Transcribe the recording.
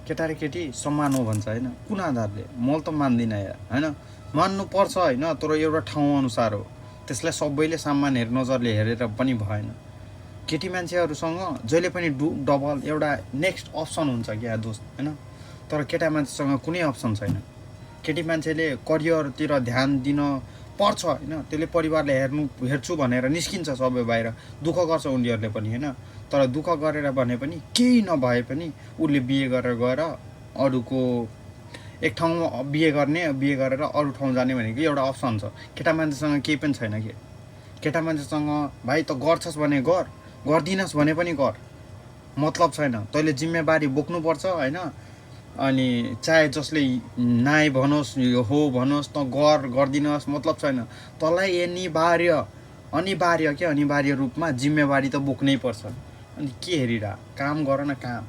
केटा र केटी समान हो भन्छ होइन, कुन आधारले? म त मान्दिनँ यार होइन, मान्नुपर्छ होइन, तर एउटा ठाउँ अनुसार हो, त्यसलाई सबैले सामान नजरले हेरेर पनि भएन। केटी मान्छेहरूसँग जहिले पनि डबल एउटा नेक्स्ट अप्सन हुन्छ क्या दोस्त होइन, तर केटा मान्छेसँग कुनै अप्सन छैन। केटी मान्छेले करियरतिर ध्यान दिन पर्छ होइन, त्यसले परिवारले हेर्छु भनेर निस्किन्छ सबै बाहिर, दुःख गर्छ उनीहरूले पनि होइन, तर दुःख गरेर भने पनि केही नभए पनि उसले बिहे गरेर गएर अरूको एक ठाउँमा बिहे गरेर अरू ठाउँ जाने भनेको एउटा अप्सन छ। केटा मान्छेसँग केही पनि छैन कि, केटा मान्छेसँग भाइ त गर्छस् भने गर्दिनस् भने पनि गर, मतलब छैन, तैँले जिम्मेवारी बोक्नुपर्छ होइन। अनि चाहे जसले नाइ भनोस् हो भनोस् त गर्दिनस् मतलब छैन, तँलाई अनिवार्य रूपमा जिम्मेवारी त बोक्नै पर्छ। अनि के हेरिरह, काम गर न काम।